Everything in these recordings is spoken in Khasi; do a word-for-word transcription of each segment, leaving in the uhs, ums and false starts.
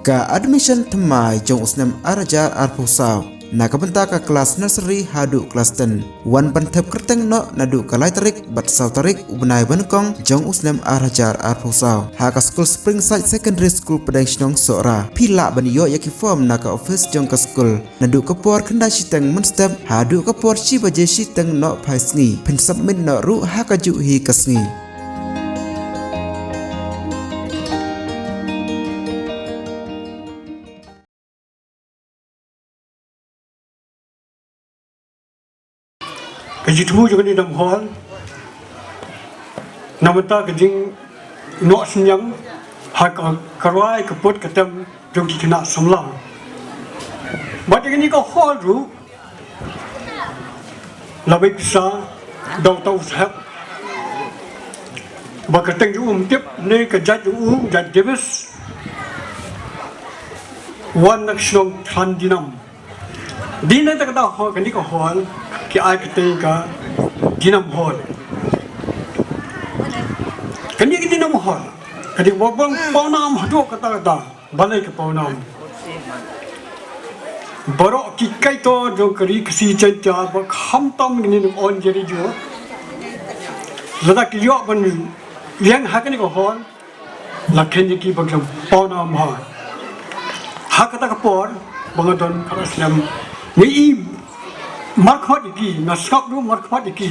Ka admission thymmai jong u snem ar hajar arphew saw na ka bynta ka klas nursery haduh klas ten wan ban thep kyrteng noh naduh ka lai tarik bad saw tarik u bnai ba nyngkong jong u snem ar hajar arphew saw ha ka skul Springside Secondary School, Pdeng Shnong, Sohra. Phi lah ban ïoh ïa ki form na ka office jong ka skul naduh ka por khyndai shiteng mynstep haduh ka por shi baje shiteng nohphai sngi. Phin submit noh ruh ha kajuh hi ka sngi. Ka jingthmu jong kane ka hall na ka bynta ka jingnoh synñiang ha ka, ka rwai ka put ka tem jong ki khynnah samla. Bad ïa kane ka hall ruh la bai pisa da uta u sahep ba ka kyrteng jong u ym tip ne ka jait jong u, jait Davis, wan na ka shnong Than Dinam. Dei na kata ka hall, kane ka hall ki ai kyrteng ka Dinam Hall. Kane ka Dinam Hall ka dei ba bang pawnam haduh katta katta. Balei ka pawnam? Baroh ki kaitor jong ka ri Khasi Jaiñtia ba khamtam kine nongwan jari jua, lada ki ïoh ban ïeng ha kane ka hall, la kheiñ ïa ki ba ki pawnam ha. Ha kata ka por ba nga don khatar snem, nga i markhmat ïa ki, nga sngap ruh markhmat ïa ki.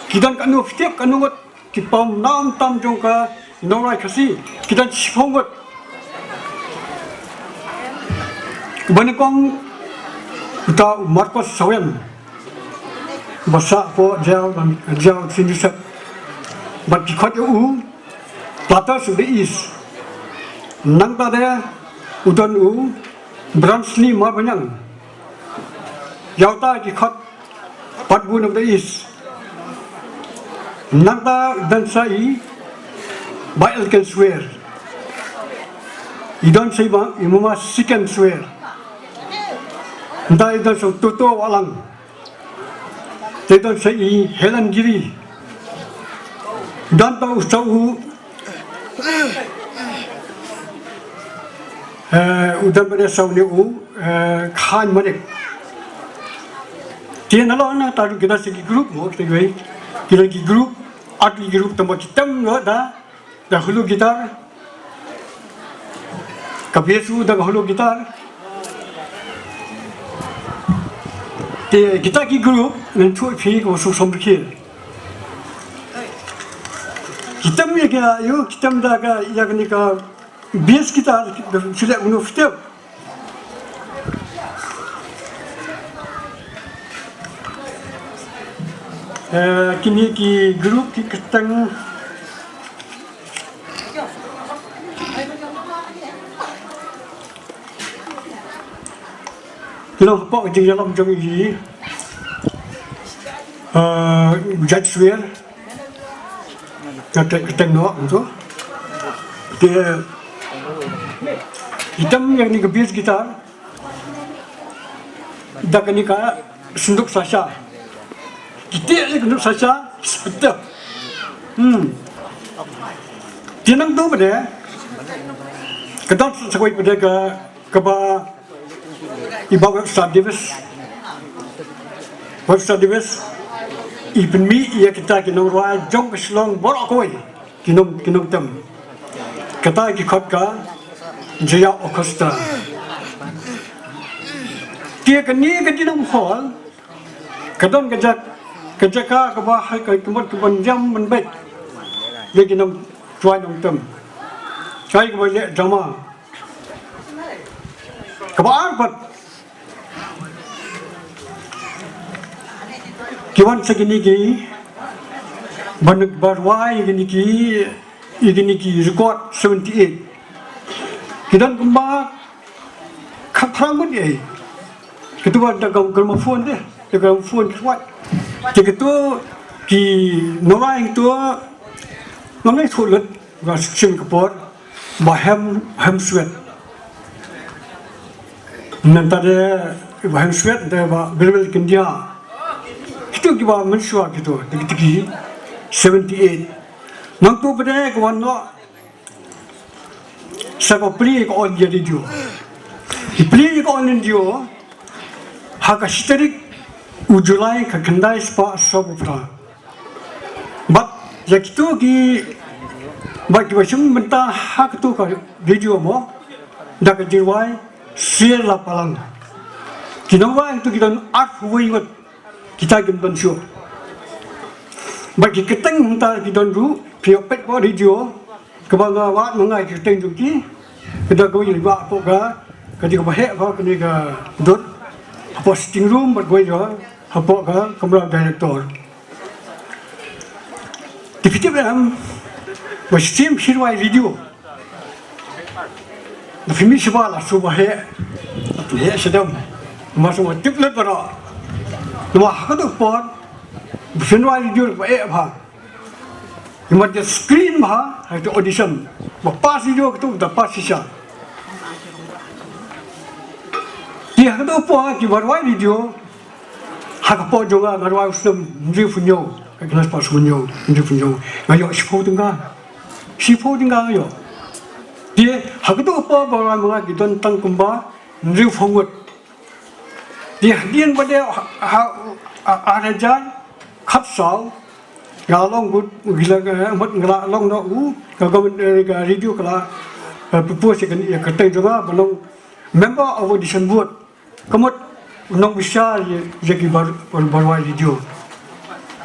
Ki don kano ktien, kano ngut, ki pawnam tam jong ka nongrwai Khasi, ki don shiphew ngut. Ba nyngkong uta u Marcos Sawian, ba sah hapoh jail, jail Saint Joseph. Bad ki khot ïa u Platters of the East. Nangta de u don u Bransley Marbaniang. Ïa uta ki khot Patbun of the East. Nangta don sa i Bah Elkenswer. I don sa i Bah, i Mama Sikenswer. Nangta i don sa u Toto Wahlang. Te don sa i Helen Giri. Don ta u sa u, eh, u don bad sa u ne u, eh, Khan Manik. Te nalor na ta ki don sa ki group mo, kita ki, kita ki group, ar tylli ki group, tangba ki tem noh da da hollow guitar. Ka bass u da ka hollow guitar. Te kita ki group ngan ïathuh ïa phi ka ba shu sam rkhie. Ki tem ïa ka, ïa ki tem da ka, ïa kane ka bass guitar, da shu leh mano step. Eh, kine ki group ki kyrteng. Ki long hapoh ka jingïalam jong i, eh, Jait Swer. Ka kyrteng, kyrteng noh tu. Te ki tem ïa kane ka bass guitar da kane ka synduk sasha. Ki teh ïa ka synduk sasha, speteh. Hmm. Te nangta pat de ka don sa kawei pat de ka, kaba i Bah Webster Davis. Webster Davis i pynmih ïa kita ki nongrwai jong ka Shillong baroh kawei. Ki nong, ki nongtem. Kata ki khot ka Jaya Orchestra. Te kane ka Dinam Hall ka don ka jak, ka jaka kaba ha ka, ka mut ka ban ïam ban beit ïa ki nongtrei nongtem. Kaei kaba leh drama. Kaba ar pat ki wan sa kine ki ban, ban rwai kine ki, ïa kine ki record seventy eight. Ki don kumba khatphra ngut ïa. Kito ba da ka gramophone de, da ka gramophone ki rwai. Te kito ki nongrwai kito ngam lei thuh lut, ba shim ka por. Bah Hem, Hemswet. Nangta de Bah Hemswet, de Bah Bilbil Kyndia. Kito kiba mynshuwa kito, dikdiki seventy eight. Nangta pat de ka wan noh Sa ka plie ka All India Radio. Ki plie ka All India Radio ha ka shi tarik u July ka khyndai spah saw phew phra. Bad ïa kito ki, bad kiba shim bynta ha kato ka radio mo, da ka jingrwai Sier La Palang. Ki nongrwai kito ki don arphew wei ngut. Kita kim don shuh. Bad ki kyrteng mynta ki don ruh, phi ïoh peit ha radio, kaba nga wad ma nga ki kyrteng jong ki, ka da kawei ka wad hapoh ka, ka dei kaba heh bha kane ka dur, hapoh sitting room bad kawei ka, hapoh ka kamra director. Te phi tip em, ba shisien phi rwai radio. Da phi mih shabar la shu ba heh. La pynheh shadem. Namar shu ba tip lut baroh. Namar ha kato ka por, ba phin rwai radio ba eh bha. Namar da screen bha, ha kato audition. Ba pass radio kato da pass shisha. Te ha kato ka por kiba rwai radio, ha ka por jong nga nga rwai u snem hynriewphew hynñiew, ka khyndai spah hynñiew, hynriewphew hynñiew. Nga ïoh shiphew tyngka. Shiphew tyngka nga ïoh. Te ha kato ka por ba rwai ma nga ki don tang kumba hynriewphew ngut. Te hadien ba dei ha, ha, ha, ar hajar khatsaw, nga long good, nga la, nga la long noh u, ka government, eh, ka radio ka la, eh, propose ïa ka, ïa ka kyrteng jong nga ba long member of audition board. Ka mut u nongbishar ïa, ïa ki bar, bar, barwai radio.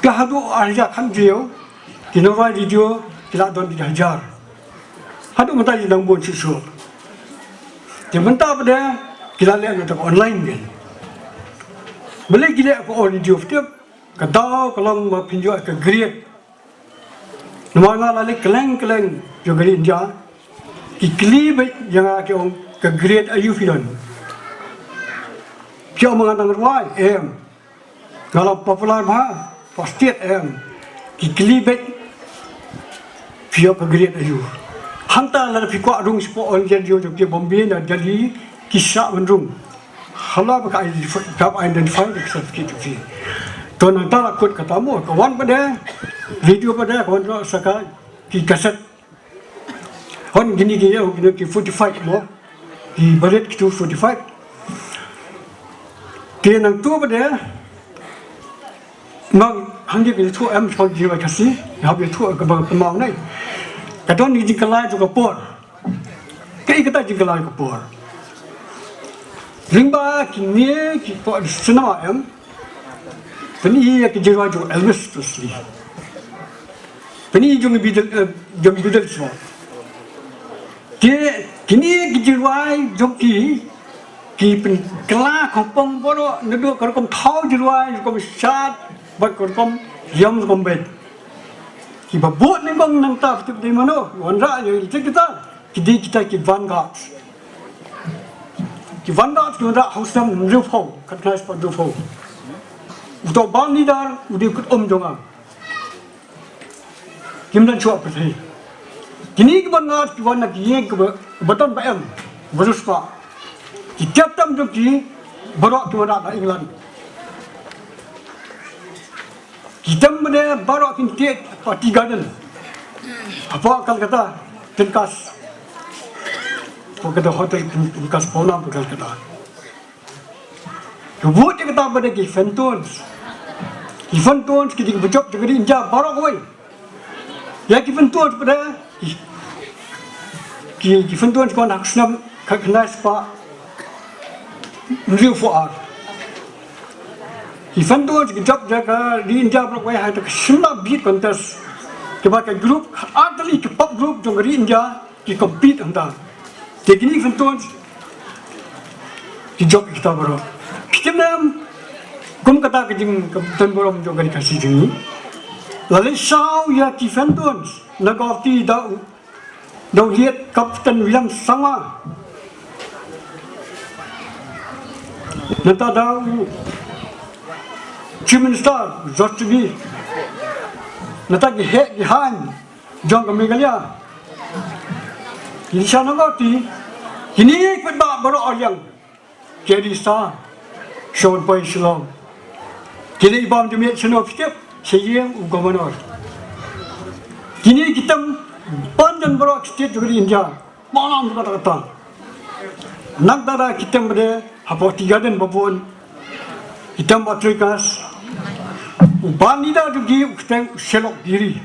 Te haduh ar hajar khathynriew, ki nongrwai radio ki la don ki hajar. Haduh mynta ki dang bun shuh shuh. Te mynta pat de ki la leh na ka online kan. Balei ki leh ka All India Radio, phi tip, ka daw ka long ba phin ïoh ka grade. Namar nga la leit kylleng kylleng jong ka ri India. Ki kylli beit ïa nga, ki ong, ka grade aïu phi don? Phi ong ma nga nongrwai, em. Nga long popular bha, first state, em. Ki kylli beit, phi ïoh ka grade aïu? Hangta lada phi kwah rung shapoh All India Radio jong ki Bombay ne Delhi, ki shah ban rung. Hala ba ka identify, ka identify da ka certificate jong phi. To nangta la kut kata mo, ka wan pat de, radio pat de, ka wan ruh sa ka, ki cassette. Hooid kine ki ïa, kine ki forty-five mo. Ki barit kito forty-five. Te nangta pat de, nang hangne ka ïathuh em, shong ki bai Khasi, hap ïathuh kaba kynmaw nai. Ka don ki jingkylla jong ka por. Kaei kata jingkylla jong ka por? Lyngba kine ki por cinema em. Pyni ïa ki jingrwai jong Elvis Presley. Pyni jong Beatles, eh, jong Beatles mo. Te kine ki jingrwai jong ki, ki pynkylla kyrpang baroh, naduh ka rukom thaw jingrwai, rukom shad, bad ka rukom ïam, rukom beit. Kiba bud nyngkong nangta, phi tip dei mano, wanrah ïa kita, kita, ki dei kita ki vanguards. Ki vanguards ki wanrah ha u snem hynriewphew, khatkhyndai spah hynriewphew. Uto u band leader u dei u kut um jong nga. Kim don shuh pyrthei. Kine ki vanguards ki wan na ki ïing kiba, ba don ba em, ba riewspah. Ki tiap tam jong ki baroh ki wanrah na England. Ki tem bad baroh kin tied ha Tea Garden. Hapoh Calcutta, Tinkas. Hapoh kata hotel Tinkas, Poonam, Calcutta. Ka bud ïa kata pat de ki Fentones. Ki Fentones ki dei ki bajop jong ka ri India baroh kawei. Ïa ki Fentones pat de ki, ki, ki Fentones ki wan ha ka snem khatkhyndai spah hynriewphew ar. Ki Fentones ki jop jong ka ri India baroh kawei ha kata ka Shimla Beat Contest. Kaba ka group, artylli ki pop group jong ka ri India ki compete hangta. Te kine ki Fentones ki jop ïa kita baroh. Phi tip ne em, kum kata ka jing, ka jingdon burom jong ka ri Khasi jong ngi. La leit saw ïa ki Fentones na Guwahati da u, da u Lieutenant Captain William Sangma. Nangta da u Chief Minister George Tubey. Nangta ki heh ki haiñ jong ka Meghalaya. Ki dei sha na Guwahati. Kine ki paidbah baroh arliang ki dei sa sha wan poi Shillong. Ki dei bam jumit shano phi tip, sha ïing u Governor. Kine ki tem ban jan baroh ki state jong ka ri India. Malam kata kata. Nangta da ki tem bade hapoh Tea Garden babun. Ki tem ba trei kas. U ban leader jong ki u kyrteng u Shylock Giri.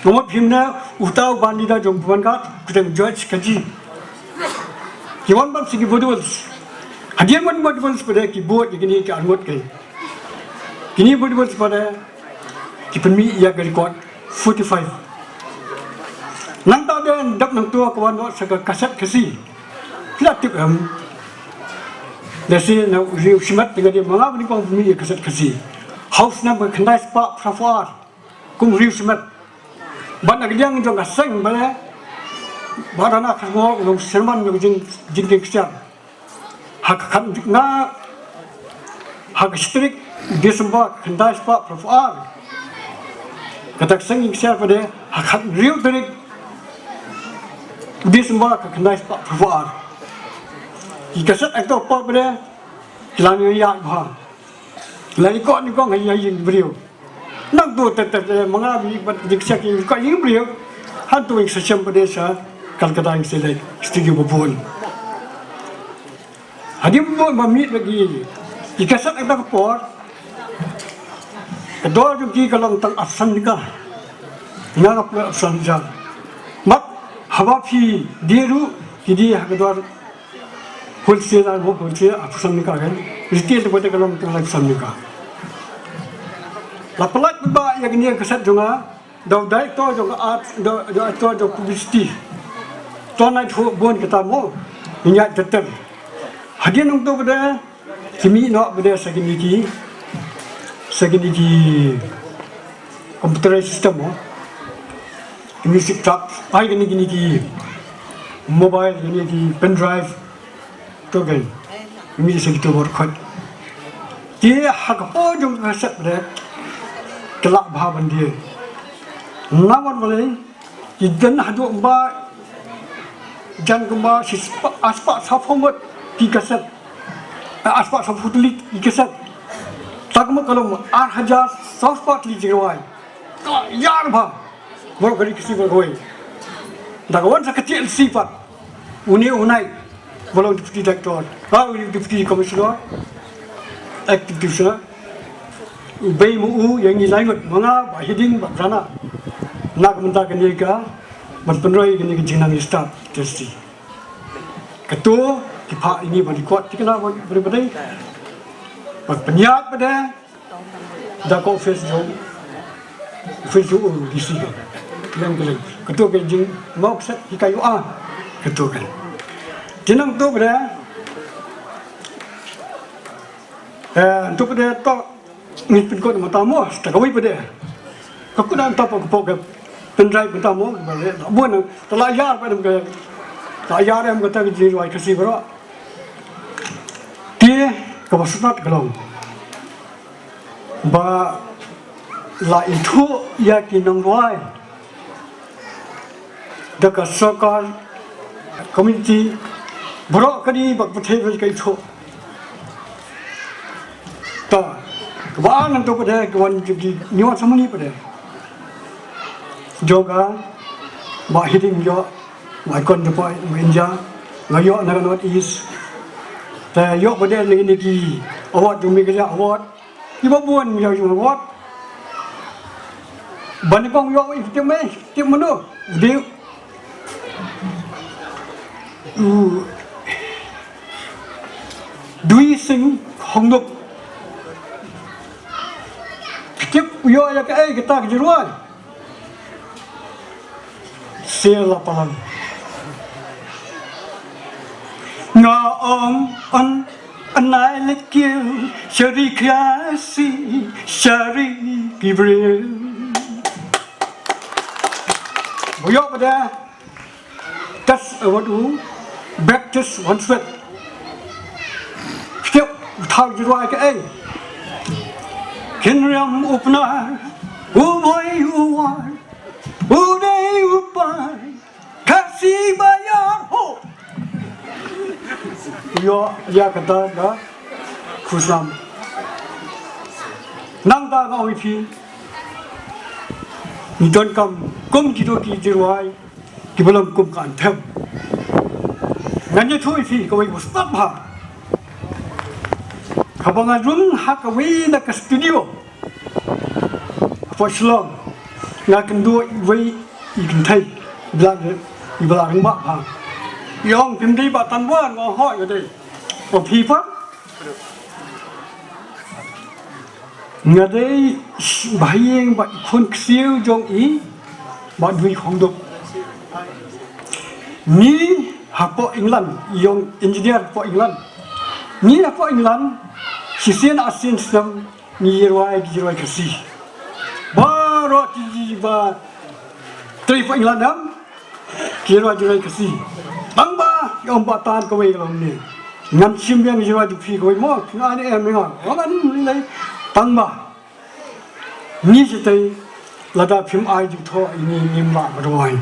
Ngamut phim ne uta u ban leader jong Bhuban Ghat u kyrteng George Kaji. Ki wan ban sigi votables. Hadien wan votables bade ki vote ïa kine ki arngut kai. Kine votables bade ki pynmih ïa ka record forty-five. Nangta de dap nangta ka wan noh sa ka kaset Khasi. Phi la tip em. Lehse na u riewshimet te nga dei ma nga bad nyngkong pynmih ïa ka kaset Khasi. House number khyndai spah phra phew ar. Kum riewshimet. Bad na ka liang jong ka seng bale. Bad na ka seng u long chairman jong ka jing jingkieng ksiar. Ha ka khat nga ha ka shi tarik December khyndai spah phra phew ar. Kata ka seng ïing ksiar pat de ha ka khathynriew tarik December ka khyndai spah phra phew ar. Ki kaset actor pat de ki la ïaid bha. La ïaid kot nyngkong ha ïing briew. Nangta te te te ma nga bad jingshakri ka ïing briew. Hangto ïing sa shem pat de sha Calcutta ïing sa leit studio babun. Hadien ba mih bad ki, ki kaset ha kata ka por. Ka dor jong ki ka long tang arphew san tyngka. Nga nga pynlong arphew san hajar. Bad haba phi die ruh ki die ha ka dor wholesale, wholesale arphew san tyngka kan. Retail te pat de ka long tang laiphew san tyngka. La pynlait bad ba ïa kine ki kaset jong nga. Da u director jong ka art, da u director jong publicity. To nai thuh bun kata mo. Ngi ïaid ter ter. Hadien nangta pat de ki mih noh pat de sa kine ki, sa kine ki computerized system mo. Ki music track, ai kine kine ki mobile, kine ki pen drive. To kan. Ngi sa kito bor khot. Te ha ka por jong ka kaset pat de ki lah bha ban die. Namar balei ki don haduh ba jan kumba shi spah, ar spah saphew ngut ki kaset. Ar spah saphew tylli ki kaset. Ta kumba ka long ar hajar saw spah tylli jingrwai. Ka ïar bha. Baroh ka ri Khasi baroh kawei. Da ka wan sa ka T L C pat. Une u nai ba long deputy director, ah, u deputy commissioner, acting commissioner. U bei ma u ïa ngi lai ngut, ma nga, Bah Hiding, Bah Rana. Na ka bynta kane ka ban pynroi kane ka jingnang ïa stad T S C. Kato ki phah ïa ngi ban record thikna ban, ban, ban, ban pynïaid pat de. Da ka office jong, office jong u D C ka. Leng ka leng. Kato ka jingmawkhmat hi ka ïoh ah. Kato ka. Te nangta pat de. Eh, nangta pat de to ngi pynkut mynta mo, ta kawei pat de. Ka kut nangta pat ka pok ka pendrive mynta mo, ba le. Bun, ta la ïar pat em ka. Ta ïar em kata ka jingrwai Khasi baroh. Te kaba sngewtynnat ka long ba la ithuh ïa ki nongrwai da ka sorkar, community, baroh kane ba ka pyrthei ruh ka ithuh. Ta kaba ar nangta pat de ka wan jong ki, ngi wan samuni pat de. Jong ka Bah Hiding ïoh, Bah Ikon Depoi, Bah Inja, nga ïoh na ka North East. Te ïoh pat de na kine ki award jong Meghalaya Award. Kiba bun ïa u wat. Ba nyngkong ïoh i tip me, tip mano. Dei u Dwi Singh Hongdup. Tip u ïoh ïa kaei kata ka jingrwai. Sela palang. Nga ong on anai lekil shari kiasi shari kibril. Buyok pada tas awadu Baptist wan swet. Setiap thau jirwai kaei. Kinriam upna uboi uwai. Udei upai Khasi Bayar ho. Ïoh ïa kata da khusam. Nangta nga ong ïa phi. Ngi donkam kum kito ki jirwai. Kiba long kum ka anthem. Ngan ïathuh ïa phi kawei u step bha. Haba nga rung ha kawei na ka studio hapoh Shillong, nga kynduh iwei i kynthei, i ba la, i ba la rangbah bha. I ong, phim dei Bah Tanwar? Nga ong, hooid nga dei. Ong, phi pat? Nga dei bha ïing bad i khun ksiew jong i Bah Dwi Khongdup. Ngi hapoh England, i ong engineer hapoh England. Ngi hapoh England, shisien arsien snem ngi rwai, ngi rwai Khasi. Baroh ki ba trei hapoh England em, ki rwai, ki rwai Khasi. Tang ba i ong Bah Tan kawei ka long ne. Ngan shim biang, ngi rwai jong phi kawei mo. Nga ne em nga. Ong, ngan lei lei. Tang ba ngi shatei, lada phim ai jingthoh ïa ngi, ngim lah ban rwai.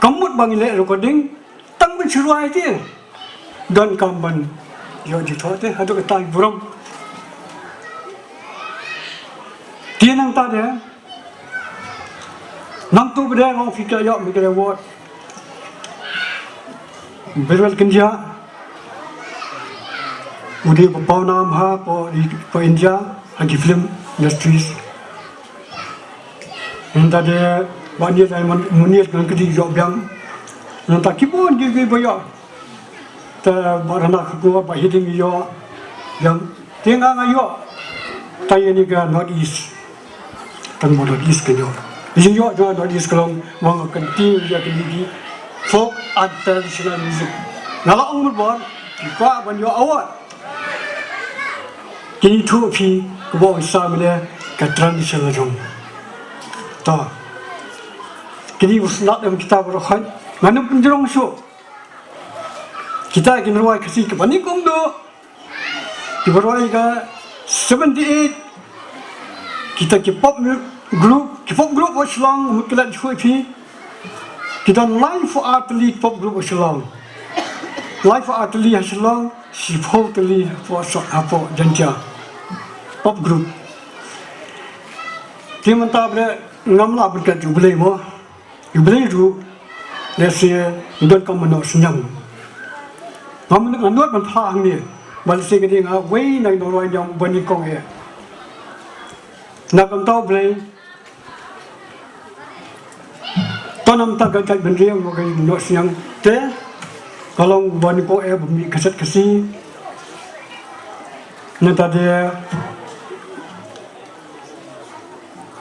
Kam mut ba ngi leh recording, tang ban shu rwai te. Donkam ban ïoh jingthoh te, haduh katta burom. Te nangta de, nangta ba de nga ong phi, ka ïoh me ka award. Berwel Kynja u dei ba paw nam ha, pa, pa India, ha ki film industries. Nangta de Bah Neil Diamond, Munir, ngan kyndiah ïoh biang. Nangta ki bun ki, ki ba ïoh. Te Bah Rana Kharkongor, Bah Hiding ïoh biang. Te nga, nga ïoh. Te ïa kane ka North East, tang ba North East ka ïoh. Ïa ïoh jong North East ka long ba nga continue ïa kine ki folk and traditional music. Nga la ong bun bun, ki kwah ban ïoh award. Kine, ïathuh phi, kaba ong sa mynne ka traditional jong. To. Kine u slat em kita baroh khoit. Ngan ym pynjrong shuh. Kita ki nongrwai Khasi kiba nyngkong duh, kiba rwai ka seventy-eight, kita ki pop mu-, group, ki pop group hapoh Shillong, mut ki la ïathuh ïa phi. Ki don laiphew ar tylli pop group hapoh Shillong. Laiphew ar tylli ha Shillong, shiphew tylli hapoh, hapoh Jaintia. Pop group. Te mynta ba ngam lah ban klet ïa U Blei mo. Ïa U Blei ruh, lehse ngi don kum u nongsynshar. Ngam, ngam nud ban phla hangne ba lehse ka dei nga wei na ki nongrwai niam ba nyngkong eh. Na ka bynta U Blei, to namar ka jaitbynriew, ka nongsynshar te ka long ba nyngkong eh ba mih kaset Khasi. Nangta de,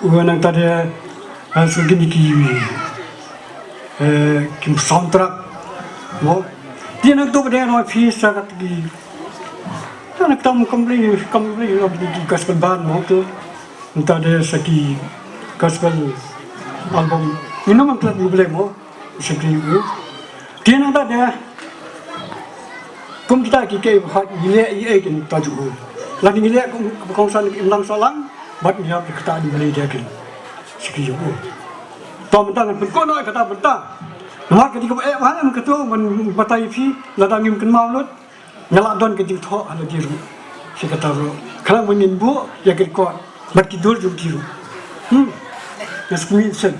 u nangta de, eh, sa kine ki, eh, ki soundtrack mo. Te nangta ba de, no, phi sa kat ki, nangta mo complete, complete, no, ki gospel band mo, to. Nangta de sa ki gospel album. Ngin ym klet ïa U Blei mo. Sa ki, u. Te nangta de, kum kita ki, ki ba hap ngi leh ïa ki, nangta jong u. Lada ngi leh kum, kum kongsan, im lang sah lang, bad ngi hap kata ngi leh ïa ki. Sa ki jong u. To mynta ngan pynkut noh ïa kata mynta. Namar ka dei kaba eh bha, ngan kyntu, ngan batai ïa phi, lada ngim kynmaw lut. Nga la don ka jingthoh ha lade ruh. Shi katta ruh. Khnang ba ngin buh ïa ka record bad ki dur jong ki ruh. Hmm. Nga sngewsih.